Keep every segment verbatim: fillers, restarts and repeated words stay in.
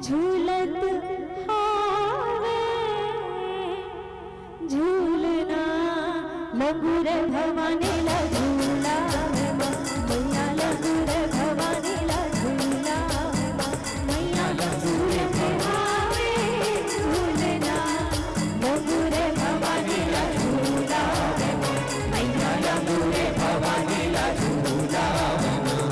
झूलत हावे झूलना, लंगूर भवानी ला झूलावे माँ, मैया लंगूर भवानी ला झूलावे माँ, मैया झूलत हावे झूलना, लंगूर भवानी ला झूलावे माँ, मैया लंगूर भवानी ला झूलावे माँ।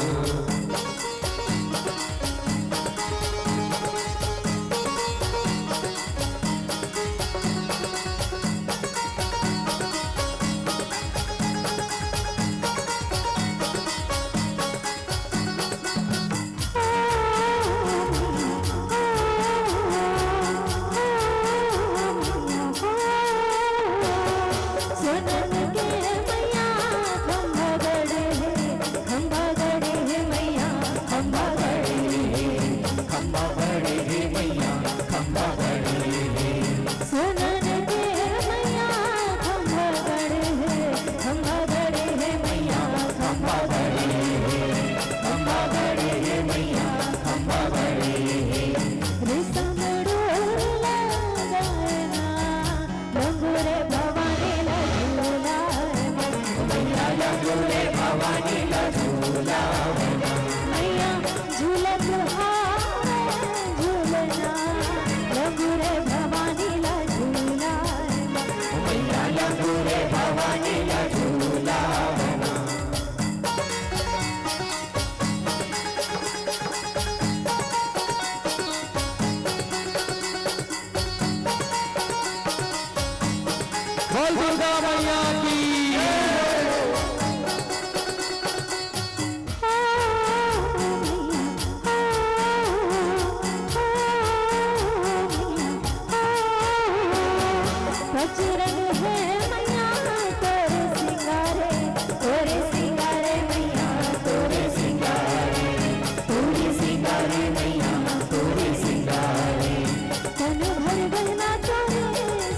सोनन के मैया खंभा गड़े हे, खंभा गड़े हे मैया, खंभा गड़े हे, खंभा गड़े हे मैया, खंभा गड़े हे। सोनन के मैया खंभा गड़े हे, खंभा गड़े हे मैया, खंभा गड़े हे, खंभा गड़े हे मैया, खंभा गड़े हे। रेशम डोरी लगाए ना, लंगूर भवानी ला झूलावे माँ। मैया लंगूर भवानी ला झूलावे माँ। मैया झूलत हावे झूलना, लंगूर भवानी ला झूलावे माँ। मैया लंगूर भवानी ला झूलावे माँ। बोल दुर्गा मैया की। सच रंग है मैया तोरे सिंगारे, तोरे सिंगारे मैया, तोरे सिंगारे, तोरे सिंगारे मैया, तोरे सिंगारे। तन भर गहना तोरे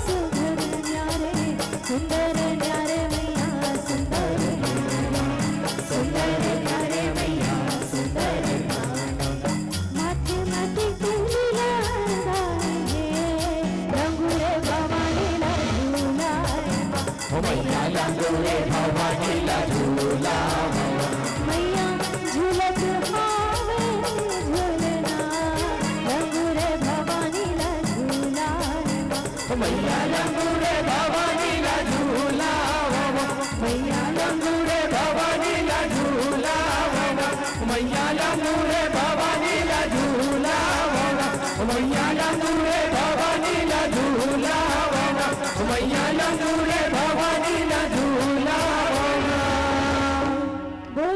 सुघर न्यारे, सुंदर न्यारे मैया, सुंदर न्यारे, सुंदर न्यारे मैया, सुंदर न्यारे। माथे माथे कुंडला लगाए हे, लंगूर भवानी ला झूलाए माँ। ओ मैया लंगूर भवानी ला झूलाए माँ। मैया झूलत हावे झूलना, लंगूर भवानी ला झूलाए माँ। ओ मैया लंगूर भवानी ला झूलाए माँ। मैया लंगूर भवानी ला झूलाए माँ। मैया लंगूर भवानी ला झूलाए माँ। मैया लंगूर भवानी ला झूलाए माँ। मैया लंगूर